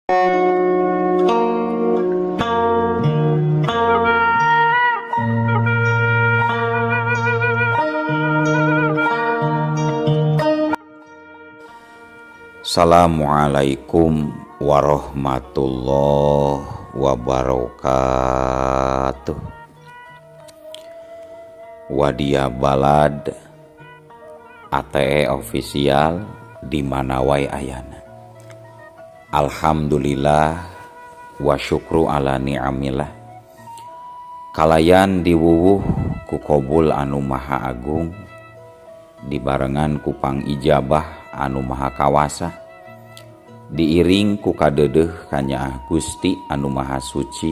Assalamualaikum warahmatullahi wabarakatuh. Wadia Balad ATE official di mana wae ayana. Alhamdulillah wa syukru ala ni'amillah. Kalayan diwuwuh ku kobul anu maha agung, dibarengan ku pangijabah anu maha kawasa, diiring ku kadeudeuh kanyaah Gusti anu maha suci.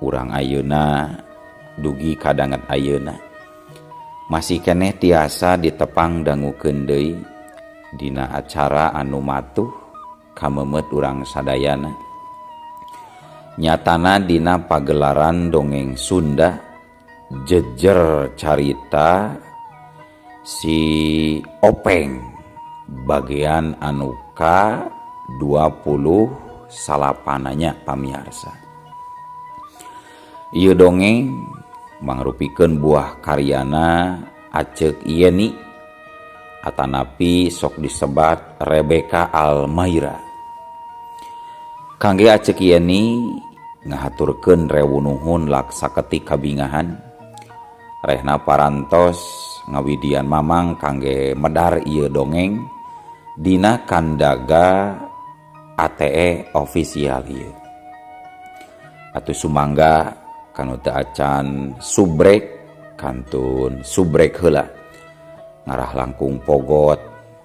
Urang ayeuna dugi kadanget ayeuna masih keneh tiasa ditepang dangukeun deui dina acara anu matuh kamemet urang sadayana, nyatana dina pagelaran dongeng Sunda jejer carita si Openg bagian anu ka 29-nya pamiarsa. Ieu dongeng mangrupikeun buah karyana Aceuk Yeni atanapi sok disebat Rebecca Almaira. Kangge Aceuk Yeni ngahaturkeun rewu nuhun laksaketik kabingahan rehna parantos ngawidian mamang kangge medar ieu dongeng dina kandaga ATE official ieu. Atuh sumangga kanu teu acan subrek kantun subrek heula, ngarah langkung pogot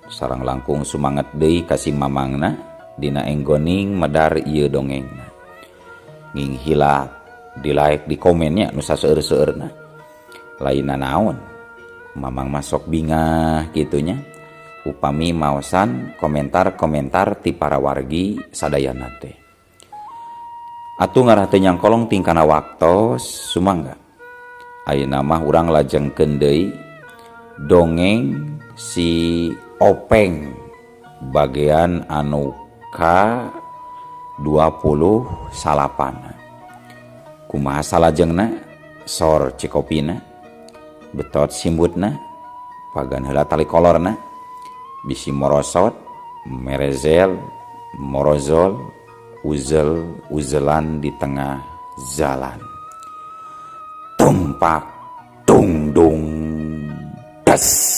sareng langkung sumanget deui ka si mamangna dina enggoning medar ieu dongengna. Nging hilap di like di komennya nu saseueur-seueurna, lainna naon mamang masok bingah kitunya upami maosan komentar-komentar ti para wargi sadayana teh. Atuh ngarah teu nyangkolong tingkana waktos sumangga. Ayeuna mah urang lajengkeun deui dongeng si Openg bagian anu ka 29. Kumaha salajengna? Sor cikopina, betot simbutna, pagan heula tali kolorna, bisi morosot, merezel, morozol, uzel uzelan di tengah jalan. Tumpak dung dung das.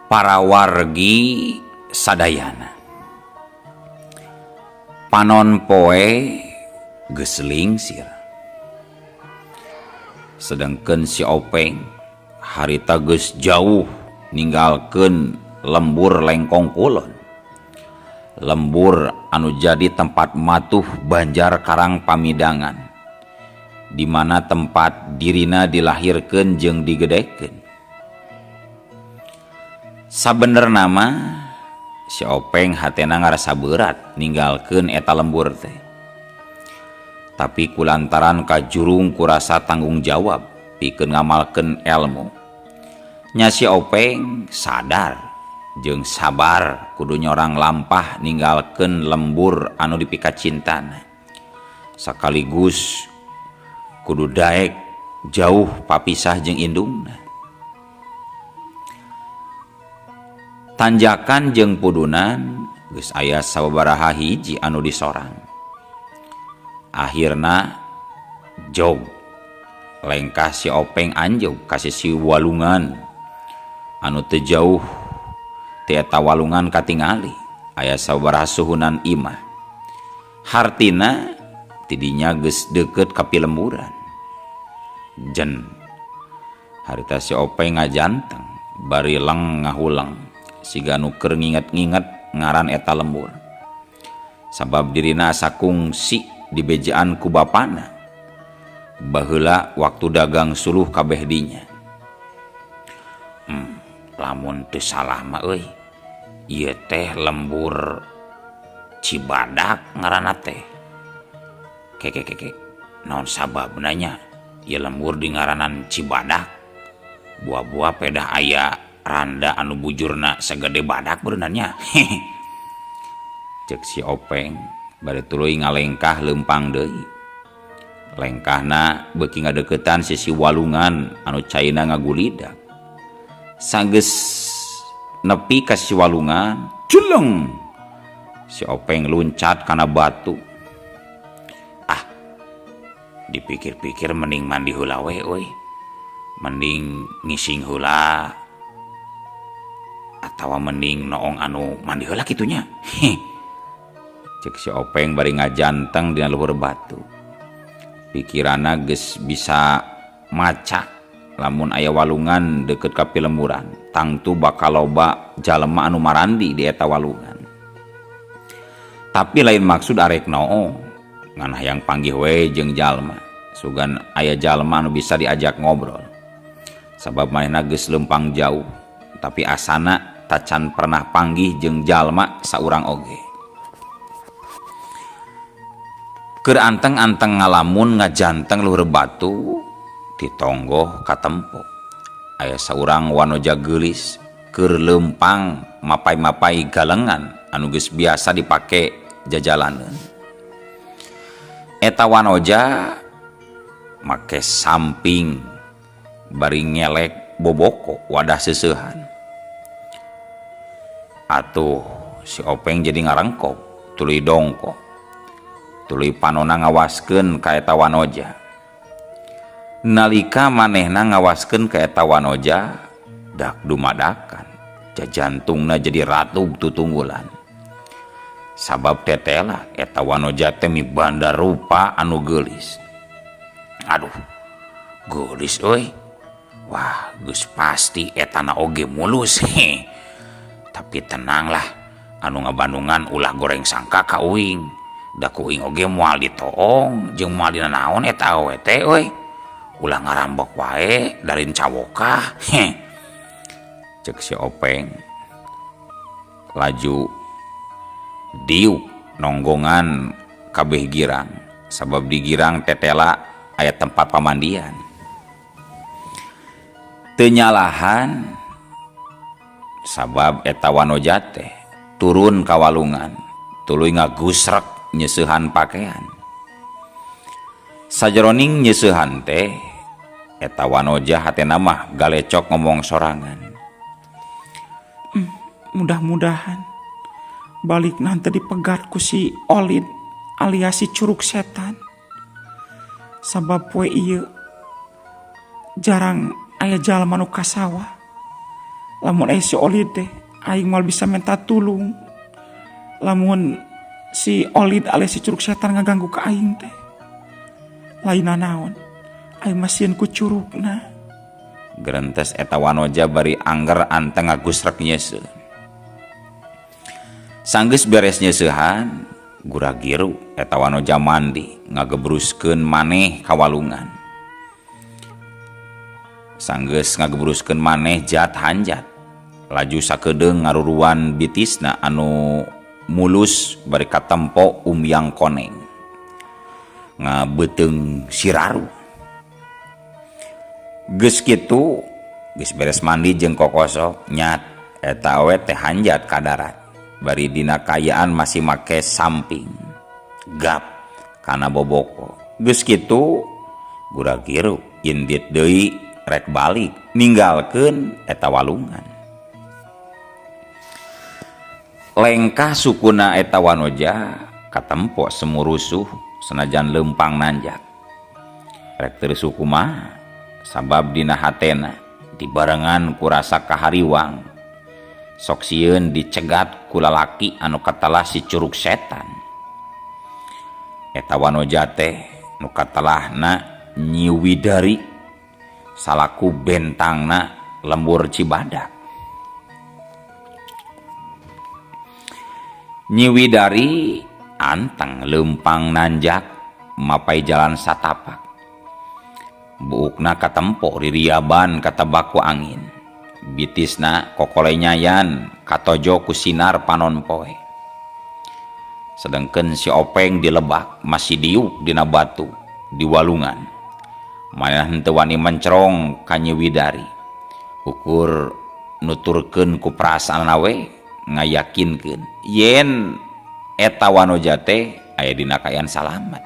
Para wargi sadayana, panon poe geus lingsir, sedangkeun si Openg harita geus jauh ninggalkeun lembur Lengkong Kulon, lembur anu jadi tempat matuh Banjar Karang Pamidangan, di mana tempat dirina dilahirkeun jeung digedekeun. Sabenerna mah si Openg hatena ngarasa berat ninggalkeun eta lembur teh. Tapi kulantaran kajurung kurasa tanggung jawab pikeun ngamalkeun elmu, nya si Openg sadar jeung sabar kudu nyorang lampah ninggalkeun lembur anu dipikacintana. Sakaligus kudu daek jauh papisah jeung indungna. Tanjakan jeung pudunan geus aya sababaraha hiji anu disorang. Akhirna jog lengkah si Openg anjog ka sisi walungan anu teu jauh ti eta walungan katingali aya sababaraha suhunan imah. Hartina tidinya geus deukeut ka pilemburan. Jen harita si Openg ngajanteng bari leng ngahuleng siga nu keur nginget-nginget ngaran eta lembur. Sabab dirina asa kungsi dibejaan ku bapana. Baheula waktu dagang suluh kabeh dinya. Lamun teu salah mah euy, ieu teh lembur Cibadak ngaranna teh. Keke keke, naon sababna nya ieu lembur dingaranan Cibadak? Buah-buah pedah aya randa anu bujurna sagede badak beuneunan nya. Ceuk si Openg bari tuluy ngalengkah leumpang deui. Lengkahna beuki ngadeuketan sisi walungan anu caina ngagulidak. Sanggeus nepi ka sisi walungan, jeleng si Openg luncat kana batu. Ah, dipikir-pikir mending mandi heula we euy. Mending ngising heula atawa mending noong anu mandi heula kitu nya. Ceuk si Openg bari ngajanteng dina luhur batu. Pikiranna geus bisa maca lamun aya walungan deukeut ka pilemburan, tangtu bakal loba jalema anu marandi di eta walungan. Tapi lain maksud arek noong, ngan hayang panggih we jeung jalma, sugan aya jalma anu bisa diajak ngobrol. Sabab manehna geus leumpang jauh, tapi asana tacan pernah panggih jeung jalma saurang oge. Keur anteng-anteng ngalamun ngajanteng luhur batu, ditonggoh katempo. Aya saurang wanoja geulis keur leumpang mapai-mapai galengan anu geus biasa dipake jajalaneun. Eta wanoja make samping bari ngelek boboko wadah seuseuhan. Atuh si Openg jadi ngarengkop tuluy dongko. Tuluy panona ngawaskeun ka eta wanoja. Nalika manehna ngawaskeun ka eta wanoja, dak dumadakan jajantungna jadi ratug tutunggulan. Sabab tetela eta wanoja teh mibanda rupa anu geulis. Aduh, geulis euy. Wah, geus pasti etana oge mulus. Tapi tenanglah, anu ngabandungan ulah goreng sangka ka uing. Da ku uing oge moal ditoong jeung moal dina naon eta awewe teh euy. Ulah ngarambek wae darin cawokah. Ceuk si Openg laju diuk nonggongan kabeh girang, sabab di girang tetela aya tempat pamandian. Teu nyalahan sabab eta wanoja teh turun ka walungan tuluy ngagusrek nyeusehan pakaian. Sajeroning nyeusehan teh eta wanoja hatena mah galecok ngomong sorangan. Mudah-mudahan balik nanti dipegat ku si Olid alias si curug setan. Sabab poe ieu jarang aya jalma nu ka sawah. Lamun aya si Olid teh aing moal bisa minta tulung. Lamun si Olid alias si curug setan ngaganggu ka aing teh. Lain naon, aing mah sieun ku curugna. Gerentes eta wanoja bari angger anteng ngagusrek nyeuseuh. Sanggeus beres nyeusehan, gura-giru eta wanoja mandi ngagebruskeun maneh ka walungan. Sanggeus ngagebruskeun maneh jat hanjat, laju sakedeung ngaruruan bitisna anu mulus bari katempo umyang koneng. Ngabeuteung siraru. Geus kitu, geus beres mandi jeung kokosok, nyat eta awe teh hanjat ka darat. Bari dina kaayaan masih make samping gap kana boboko. Geus kitu gura-giru indit deui rek balik ninggalkeun eta walungan. Lengkah sukuna eta wanoja katempo semu rusuh senajan leumpang nanjak. Rek teu suku mah sabab dina hatena dibarengan ku rasa kahariwang. Sok sieun dicegat ku lalaki anu katelah si curug setan. Eta wanoja teh nu katelahna Nyi Widari salaku bentangna lembur Cibadak. Nyi Widari anteng leumpang nanjak mapai jalan satapak. Buukna katempo ririaban katabak ku angin. Bitisna kokolenyayan katojo ku sinar panon poe. Sedengkeun si Openg di lebak masih diuk dina batu di walungan. Manehna henteu wani mencrong ka Nyi Widari. Ukur nuturkeun ku perasaanna we ngayakinkeun yen eta wanoja teh aya dina kaayaan salamet.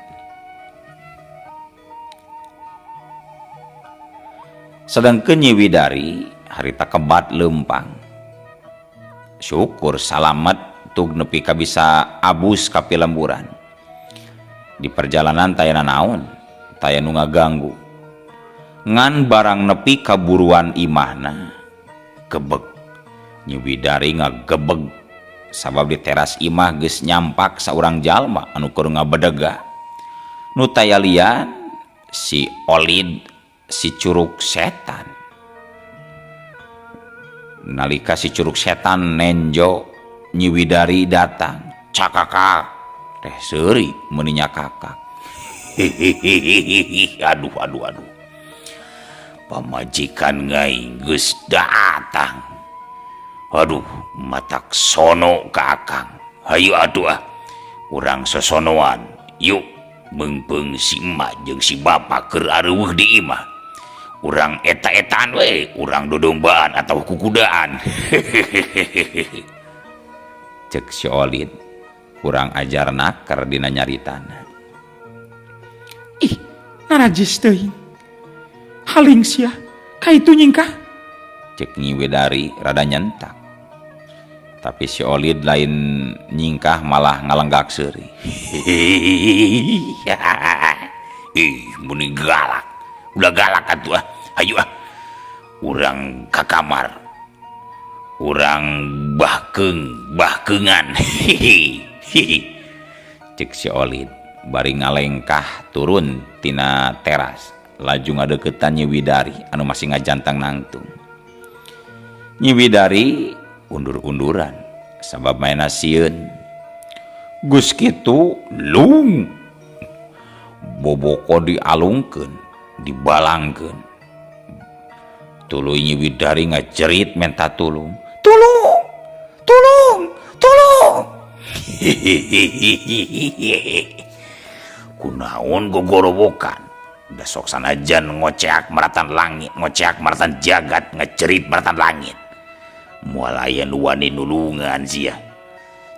Sedengkeun Nyi Widari harita kebat leumpang. Syukur salamet tug nepi ka bisa abus ka pilemburan. Di perjalanan taya nanaon, taya nu ngaganggu. Ngan barang nepi ka buruan imahna gebeg. Nyi Widari ngagebeg sabab di teras imah geus nyampak saurang jalma anu keur ngabedega. Nu taya lian si Olid si curug setan. Nalika si curug setan nenjo Nyi Widari datang, cakakak teh seuri meuni nyakakak. Hihihihi, aduh aduh aduh. Pamajikan ngai geus datang. Aduh, matak sono ka akang. Hayu atuh ah, urang sosonoan. Yuk, meungpeung si emak jeung si bapa keur areuweuh di imah. Urang eta-etaan we, urang dodombaan atau kukudaan. Hehehehe. Cek si Olid kurang ajar naker dina nyaritana. Ih, narajis teuing. Haling sia, kaitu nyingkah? Cek Nyi Widari rada nyentak. Tapi si Olid lain nyingkah malah ngalenggak seuri. Ih, muni galak. Ulah galak atuh ah. Hayu ah. Urang ka kamar. Urang bahkeung, bahkeungan. Hihi. Cek si Olid bari ngalengkah turun tina teras laju ngadeukeutan Nyi Widari anu masih ngajantang nangtung. Nyi Widari undur-unduran sabab maena sieun. Geus kitu lung boboko dialungkeun, dibalangkeun. Tuluy Nyi Widari ngajerit menta tulung. Tulung! Tulung! Tulung! Hihihihihi. Kunaon gogorowokan? Da sok sanajan ngoceak maratan langit, ngoceak maratan jagat, ngecerit maratan langit. Moal aya nu wani nulungan sia.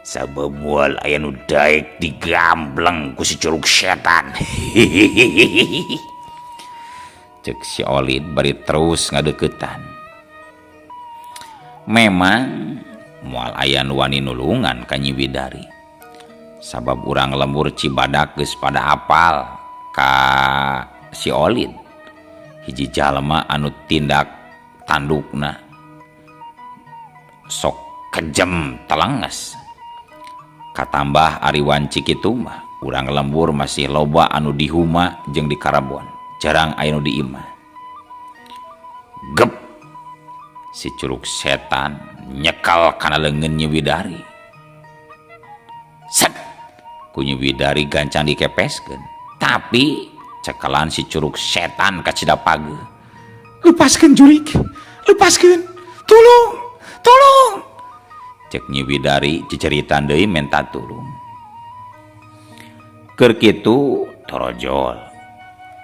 Sabab moal aya nu daek digambleng ku si curug setan. Hihihihihi. Cek si Olid bari terus ngadeuketan. Memang moal aya nu wani nulungan ka Nyi Widari. Sabab urang lembur Cibadak geus pada apal ka si Olid. Hiji jalma anu tindak tandukna sok kejem telenges. Katambah ari wanci kitu mah urang lembur masih loba anu dihuma jeung di Karabon, jarang aya nu di imah. Gep si curug setan nyekal kana leungeun Nyi Widari. Set ku Nyi Widari gancang dikepeskeun. Tapi cekelan si curug setan kacida pageuh. Lepaskeun jurik, lepaskeun, tulung, tolong. Cek Nyi Widari ciceritan deui menta tulung. Keur kitu torojol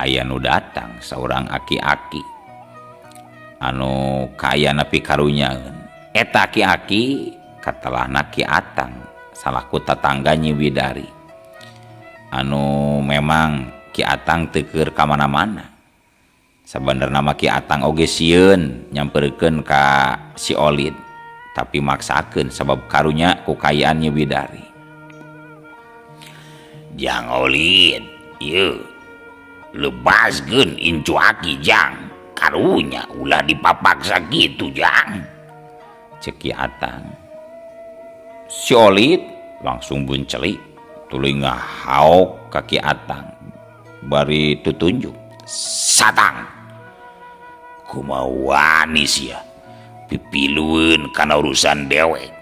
aya nu datang saurang aki-aki anu kaayana pikarunyaeun. Eta aki-aki katelahna Ki Atang salaku tatangga Nyi Widari anu memang Ki Atang teu keur ka mana-mana. Sabenerna mah Ki Atang oge sieun nyamperkeun ka si Olid, tapi maksakeun sabab karunya ku kaayaan Nyi Widari. Jang Olid, ieu lebaskeun incu aki jang. Karunya ulah dipapaksa kitu jang. Cek Ki Atang. Si Olid langsung buncelik tuluy ngahaok ka Ki Atang bari tutunjuk. Satang, kumaha wani sia pipilueun kana urusan dewek.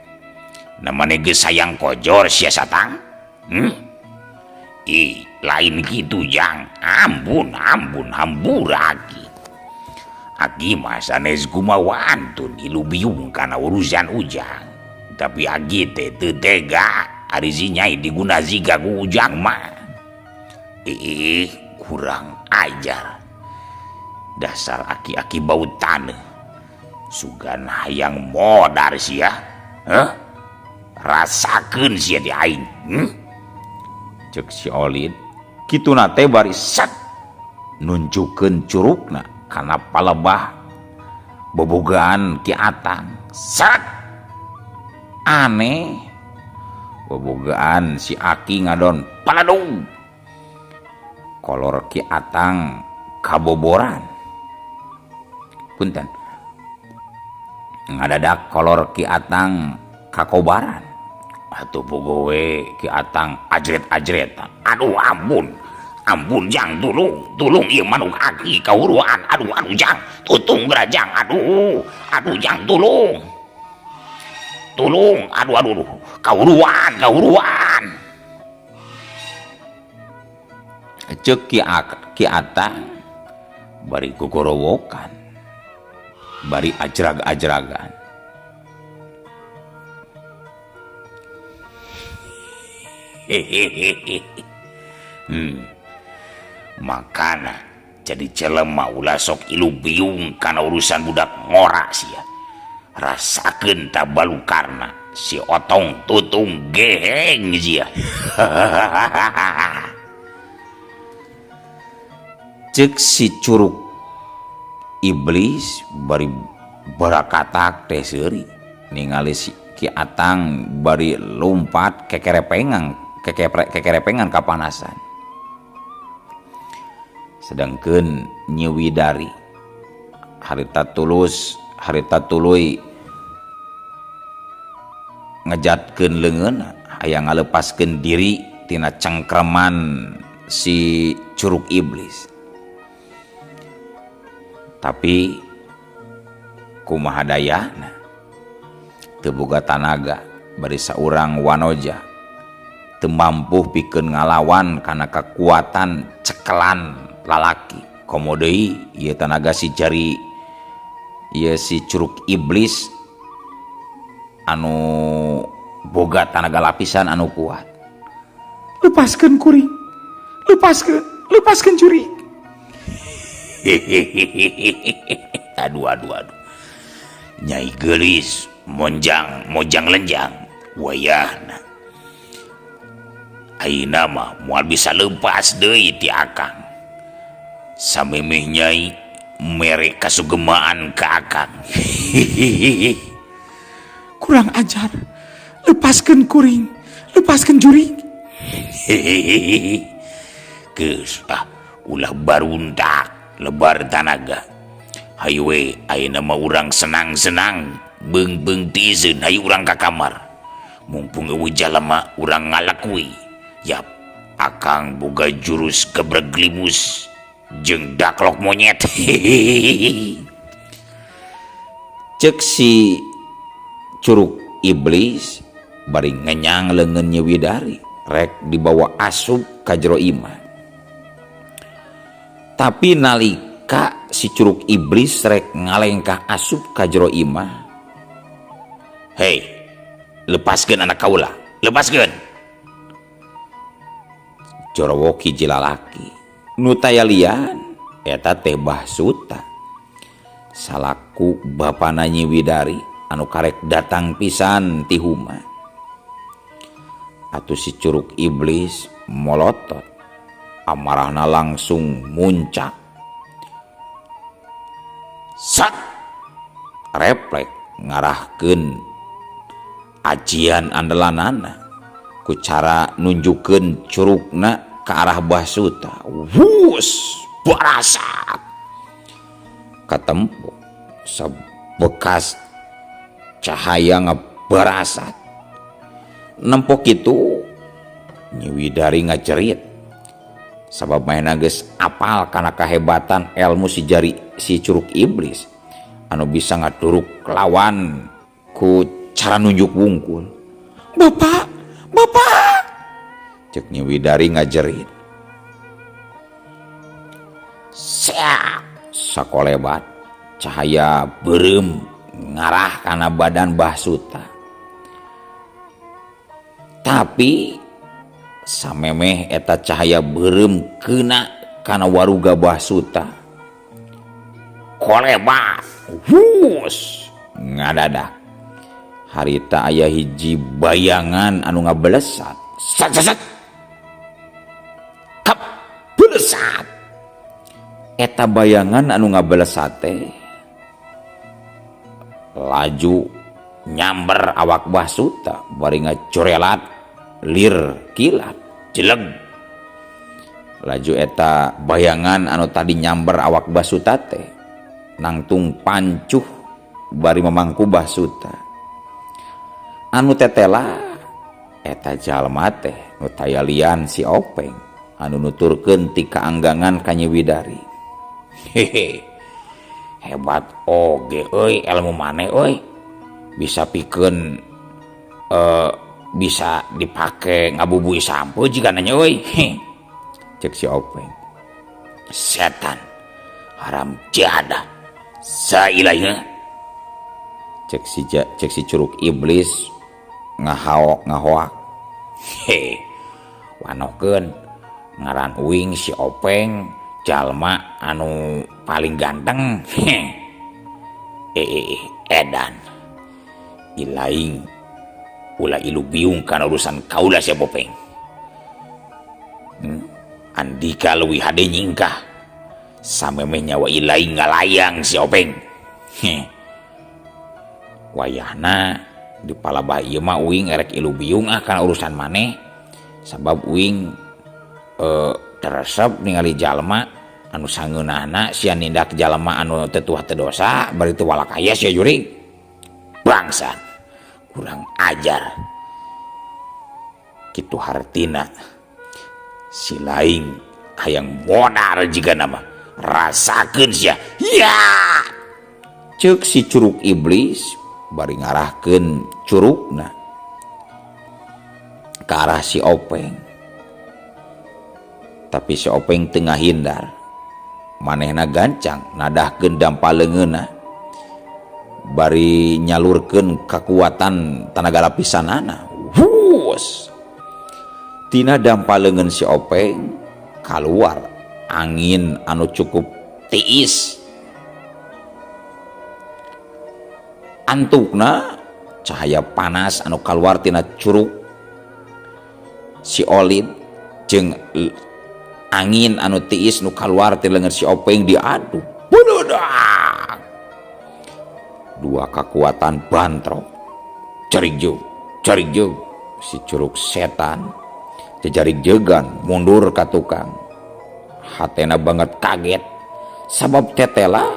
Namane geus sayang kojor sia satang. Ih, Lain kitu jang. Ampun ampun hampura aki. Aki mah sanes kumaha antun ilu biung kana urusan ujang. Tapi aki teh teu tega ari si Nyai diguna siga ku ujang mah. Ih, kurang ajar. Dasar aki-aki bau taneuh. Sugan hayang modar sia. Hah? Rasakeun sia di aing. Cek si Olid kituna teh bari sat nunjukeun curugna kana palebah bobogaan Ki Atang. Sat aneh bobogaan si Aki ngadon paladung kolor Ki Atang kaboboran. Punten ngadadak kolor Ki Atang kakobaran. Atuh pogowe Ki Atang ajret-ajretan. Aduh ampun ampun jang, tulung tulung ieu manuk aki kahuruan. Aduh aduh jang, tutung geura jang. Aduh aduh jang, tulung tulung. Aduh aduh aduh, kahuruan kahuruan. Cek Ki Atang bari gogorowokan, bari ajrag-ajragan. Hehehe. Makana jadi jelema ulah sok ilu biung kana urusan budak ngora sia. Rasakeun ta balukarna si Otong tutung geheng sia. Cek si curug iblis bari barakatak teh seuri ningali si Ki Atang bari lompat kekerepengan kekerepengan kapanasan. Sedangkeun Nyi Widari harita tulus harita tuluy ngejatkeun leungeunna hayang ngalepaskeun diri tina cengkreman si curug iblis. Tapi kumaha dayana teu boga tanaga bari saurang wanoja teu mampu pikeun ngalawan kana kekuatan cekelan lalaki. Komo deui ieu tanaga si jari ieu si curug iblis anu boga tanaga lapisan anu kuat. Lepaskeun kuring, lepaskeun, lepaskeun jurig. Aduh aduh aduh. Nyai geulis monjang mojang lenjang wayahna. Ayeuna mah moal bisa leupas deui ti akang. Samemeh nyai mere kasugemaan ka akang. Kurang ajar. Lepaskeun kuring, lepaskeun jurig. Geus ah, ulah baruntak lebar tanaga. Hayu we ayeuna mah urang senang-senang beung-beung tiiseun hayu urang ka kamar. Mumpung eueuh jalema urang ngalakui. Yap, akang boga jurus gebreg limus jeung daklok monyet. Cek si curug iblis bari ngenyang leungeun Nyi Widari rek dibawa asup ka jero imah. Tapi nalika si curug iblis rek ngalengkah asup ka jero imah, hei, lepaskeun anak kaula, lepaskeun. Jorowo hiji lalaki nu taya lian eta teh Bah Suta salaku bapana Nyi Widari anu karek datang pisan ti huma. Atuh si curug iblis molotot, amarahna langsung muncak. Sat reflek ngarahkeun ajian andalanana ku cara nunjukeun curugna ka arah Bah Suta. Wus barasat katempo sebekas cahaya ngebarasat. Nempok itu Nyi Widari ngajerit sabab manehna geus apal kana kahebatan ilmu si jari si curug iblis anu bisa ngaduruk lawan ku cara nunjuk wungkul. Bapak, bapak, cek Nyi Widari ngajerit. Seak sakolebat cahaya beureum ngarah kana badan Bah Suta. Tapi samemeh eta cahaya beureum keuna kana waruga Bah Suta. Kolebat hus ngadadak. Harita aya hiji bayangan anu ngabelesat. Sat sat sat. Kap belesat. Eta bayangan anu ngabelesat teh laju nyamber awak Bah Suta bari ngacorelat lir kilat jeleg. Laju eta bayangan anu tadi nyamber awak Bah Suta teh nangtung pancuh bari memangku Bah Suta. Anu tetela eta jalma teh nu tayalian si Openg anu nuturkeun ti kaanggangan ka Nyi Widari. Hehe, hebat oge euy ilmu maneh euy, bisa pikeun bisa dipake ngabubui sampo jika nanya euy. Cek si Openg. Setan haram jadah sailahnya. Cek si curug iblis ngahaok ngahoak. He, wanokeun ngaran uing si Openg jalma anu paling ganteng. Edan ilaing ulah ilu biung kana urusan kaula si Openg. Andika leuwih hade nyingkah samemeh nyawa ilaing ngalayang si Openg. Wayahna di palabah ieu mah uing erek ilu biung ah kana urusan maneh, sabab uing teresep ningali jalma anu sangeunahna sia nindak jalma anu teu tuah teu dosa bari teu walakaya sia jurig. Bangsat, kurang ajar. Kitu hartina si laing hayang modar jigana mah rasakeun sia. Ya! Ceuk si curug iblis bari ngarahkeun curugna ka arah si Openg. Tapi si Openg teu ngahindar. Manehna gancang nadahkeun dampa leungeunna bari nyalurkeun kakuatan tanaga lapisanana. Hus! Tina dampa leungeun si Openg kaluar angin anu cukup tiis. Antukna cahaya panas anu kaluar tina curug si Olid jeung angin anu tiis nu kaluar ti leungeun si Openg diadu. Buludak. Dua kekuatan bantrok. Jaring jeung, jaring jeung si curug setan jajaring jegan mundur ka tukang. Hatena banget kaget sabab tetela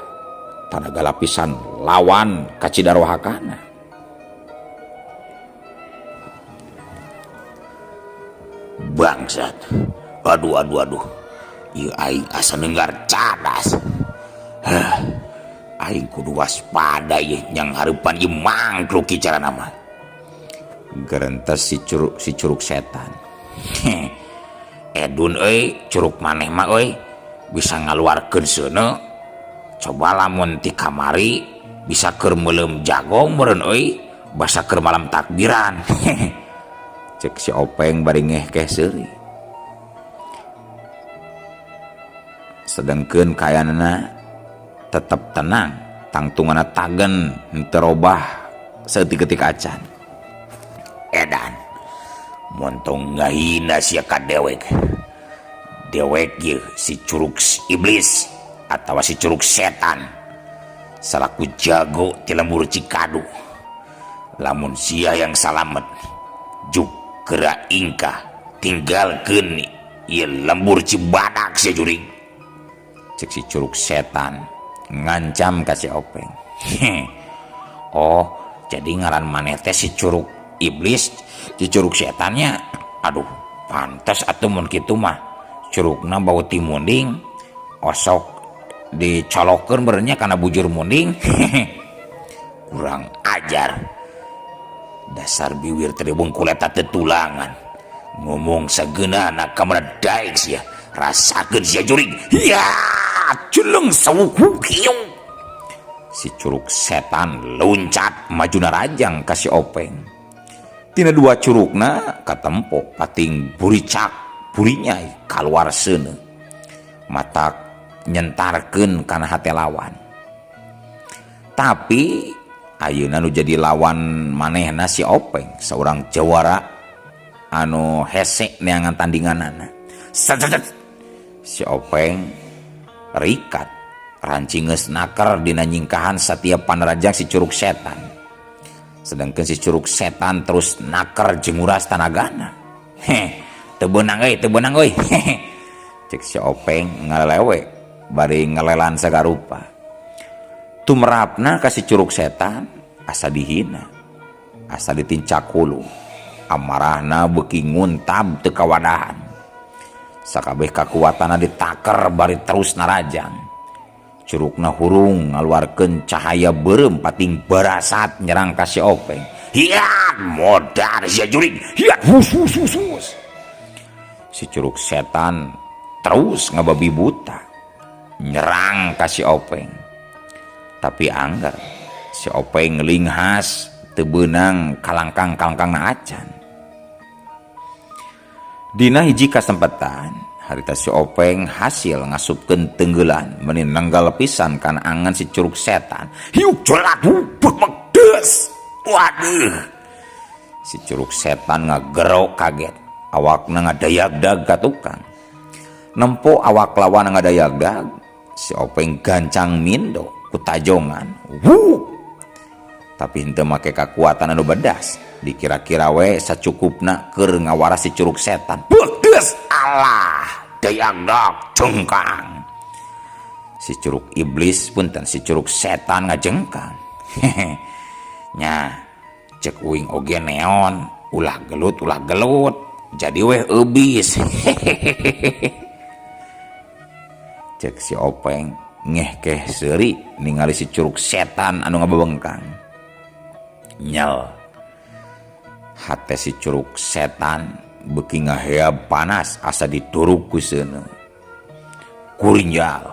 tanaga lapisan lawan kacidarohakana. Bangsat. Aduh aduh aduh. Ieu aing asa nenggar cadas. Hah. Aing kudu waspada ieu nyang hareupan ieu mangkluk ieu carana mah. Gerentes si curug setan. Edun euy curug maneh mah euy bisa ngaluarkeun seuneu. Coba lamun ti kamari bisa keur meuleum jagong meureun euy, basa keur malam takbiran. Cek si Openg bari ngehkeh seuri. Sedengkeun kayanana tetep tenang, tangtunganna tagen henteu robah saeutik-eutik acan. Edan montong ngahina sia ka dewek. Dewek ieu si curug iblis atawa si curug setan salaku jago ti lembur Cikadu. Lamun sia yang salamet juk geura ingkah tinggalkeun ieu lembur Cibadak sia jurig. Cek si curug setan ngancam ka si Openg. Oh, jadi ngaran maneh teh si curug iblis, si curug setannya. Aduh, pantes atuh mun kitu mah. Curugna bau ti munding, osok dicolokeun beureunya kana bujur munding. Kurang ajar. Dasar biwir teh bungkul eta teh tulangan. Ngomong sageunana ka mana daek sia. Rasakeun sia jurig. Ya! Hiat jeleng sawuku kiung. Si curug setan loncat maju narajang ka si Openg. Tina dua curugna katempo pating buricak burinyai kaluar seuneu. Matak nyentarkeun kana hate lawan. Tapi ayeuna nu jadi lawan manehna si Openg, saurang jawara anu hese neangan tandinganana. Si Openg rikat rancingeus naker dina nyingkahan satiap panarajang si curug setan. Sedangkan si curug setan terus naker jeung nguras tanagana. Heh, teu beunang euy, teu beunang euy. Cek si Openg ngalelewe bari ngelelan sagarupa. Tumerapna ka si curug setan asa dihina, asa ditincak hulu. Amarahna beuki nguntab teu kawadahan. Sakabeh kakuatanna ditaker bari terus narajang. Curugna hurung ngaluarkeun cahaya beureum pating barasat nyerang ka si Openg. Hiat modar sia jurig. Hiat hus hus hus hus. Si curug setan terus ngababi buta nyerang ka si Openg. Tapi anggar si Openg linghas teu beunang kalangkang-kalangkangna acan. Dina hiji kasempatan harita si Openg hasil ngasupkeun tenggelan meni nenggal pisan kana angan si curug setan. Hiuk jelat buk megdes. Waduh. Si curug setan ngagerok kaget. Awakna ngadayagdag ka tukang. Nempo awak lawan ngadayagdag, si Openg gancang mindo ku tajongan. Wuh. Tapi henteu make kakuatan anu bedas. Dikira-kira we sacukupna keur ngawaras si curug setan. Bedes Allah, dayagdag jengkang. Si curug iblis punten si curug setan ngajengkang. Hehe. Nya cek uing oge neon, ulah gelut jadi weh eubis. Hehehe. Cek si Openg ngehkeh seuri ningali si curug setan anu ngabebengkang. Nyel. Hate si curug setan beuki ngaheab panas asa dituruk ku seuneu. Kurinjal.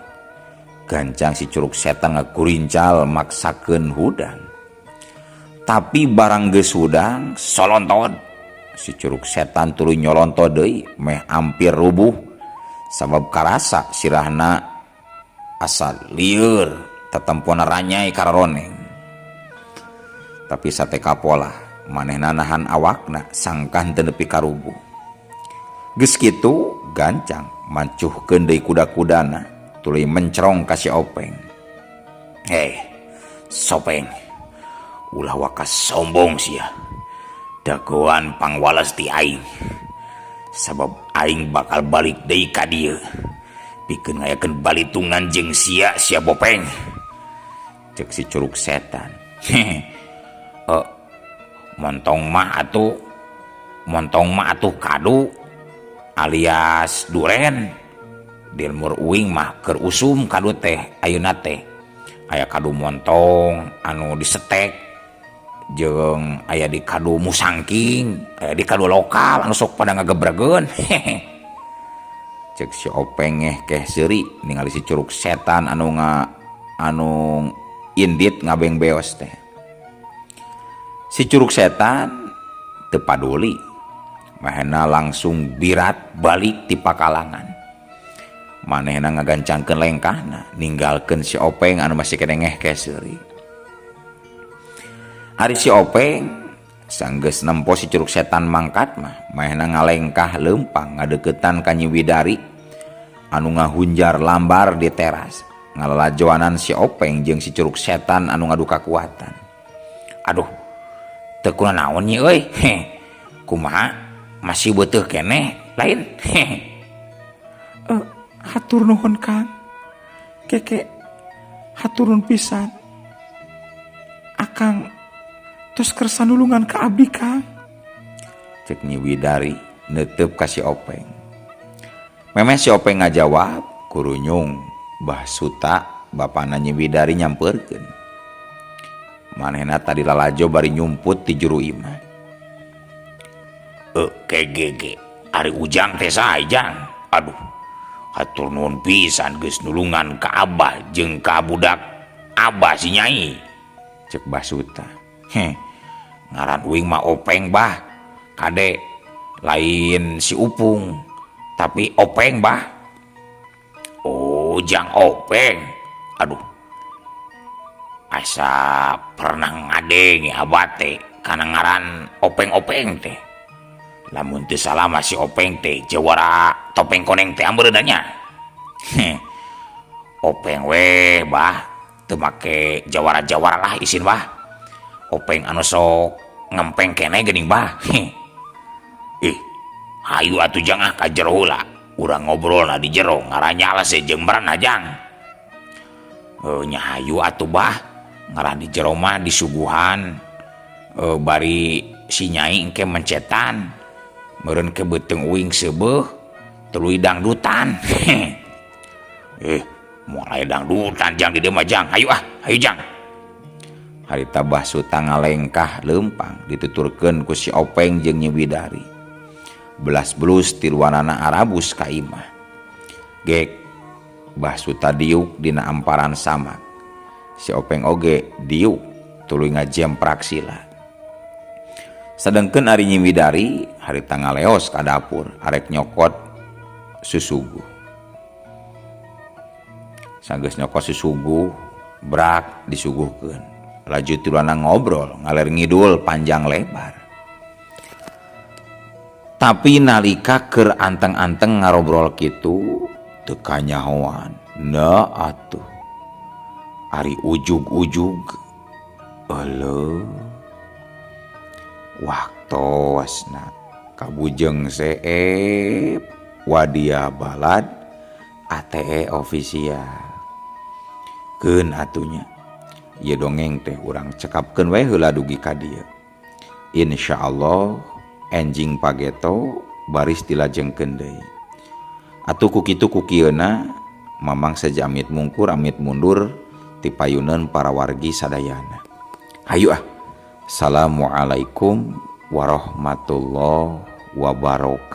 Gancang si curug setan ngakurincal maksakeun hudang. Tapi barang geus hudang solonton. Si curug setan tuluy nyolonto deui meh ampir rubuh sabab karasa sirahna asa lieur tatempona ranyai kararoneng. Tapi sate kapolah manehna nahan awakna sangkan teu nepi ka rubuh. Geus kitu gancang mancuhkeun deui kuda-kudana tuluy mencrong ka si Openg. Heh, Sopeng, ulah waka sombong sia. Dagoan pangwales ti aing. Sabab aing bakal balik deui ka dieu. Pikeun ngayakeun balitungan jeung sia, sia Bopeng. Cek si curug setan. Hehe. Montong mah atuh, montong mah atuh kadu alias duren. Di lembur uing mah keur usum kadu teh ayeuna teh. Aya kadu montong anu disetek jeung aya di kadu musangking, aya di kadu lokal anu sok pada ngagebregeun. Hehe. Cek si Openg ngehkeh seuri ningali si curug setan anu anu indit ngabeng beos teh. Si curug setan teu paduli, manehna langsung birat balik ti pakalangan. Manehna ngagancangkeun lengkahna ninggalkeun si Openg anu masih keneh ngehkeh seuri. Ari si Openg sanggeus nempo si curug setan mangkat mah, manehna ngalengkah leumpang ngadeukeutan ka Nyi Widari anu ngahunjar lambar di teras. Ngalalajoanan si Openg jeung si curug setan anu ngadu kakuatan. Aduh, teu kunaon nyi euy. Heh, kumaha masih beuteung keneh lain. Heh. Hatur nuhun Kang. Keke hatur nuhun pisan. Akang tos kersa nulungan ka abdi Kang. Cek Nyi Widari neuteup ka si Openg. Memeh si Openg ngajawab, kurunyung Bah Suta bapana Nyi Widari nyampeurkeun. Manehna tadi lalajo bari nyumput ti juru imah. KGG ari Ujang teh saha Jang? Aduh, Hatur nuhun pisan geus nulungan ka Abah jeung ka budak Abah si Nyai. Cek Basuta. Heh, ngaran uing mah Openg bah. Kade lain si Upung, tapi Openg bah. Oh, jang Openg. Aduh. Asa pernah ngadenge abah teh kana ngaran Openg-openg teh. Lamun teu salah mah si Openg teh jawara topeng koneng teh ambeureunan nya. Heh. Openg we bah teu make jawara-jawara lah isin bah. Openg anu sok ngempeng keneh geuning bah. Heh. Ih, hayu atuh jang ah ka jero heula. Urang ngobrolna di jero ngaranyales jeung merenah jang. Nya hayu atuh bah. Ngarah di jero mah disuguhan bari si Nyai engke mencetan. Meureun ke beuteung uing seubeuh tuluy dangdutan. Moal dangdutan jang di dieu mah jang. Hayu ah, hayu jang. Harita Basuta ngalengkah leumpang dituturkeun ku si Openg jeung Nyi Widari. Belas belus tiluanana arabus ka imah. Gek Basuta diuk dina amparan samak. Si Openg oge diuk tuluy ngajemprak sila. Sedengkeun ari Nyi Widari harita ngaleos ka dapur arek nyokot susuguh. Sanggeus nyokot susuguh brak disuguhkeun. Laju tiluana ngobrol ngaler ngidul panjang lebar. Tapi nalika keur anteng-anteng ngarobrol kitu teu kanyahoan. Nah atuh. Ari ujug-ujug euleuh. Waktosna kabujeng seep wadia balad ATE official. Keun atunya ieu dongeng teh urang cekapkeun we heula dugi ka dieu. Insyaallah enjing pageto baris dilajengkeun deui. Atuh ku kitu ku kieuna Mamang seja amit mungkur amit mundur ti payuneun para wargi sadayana. Hayu ah. Assalamualaikum warahmatullahi wabarakatuh.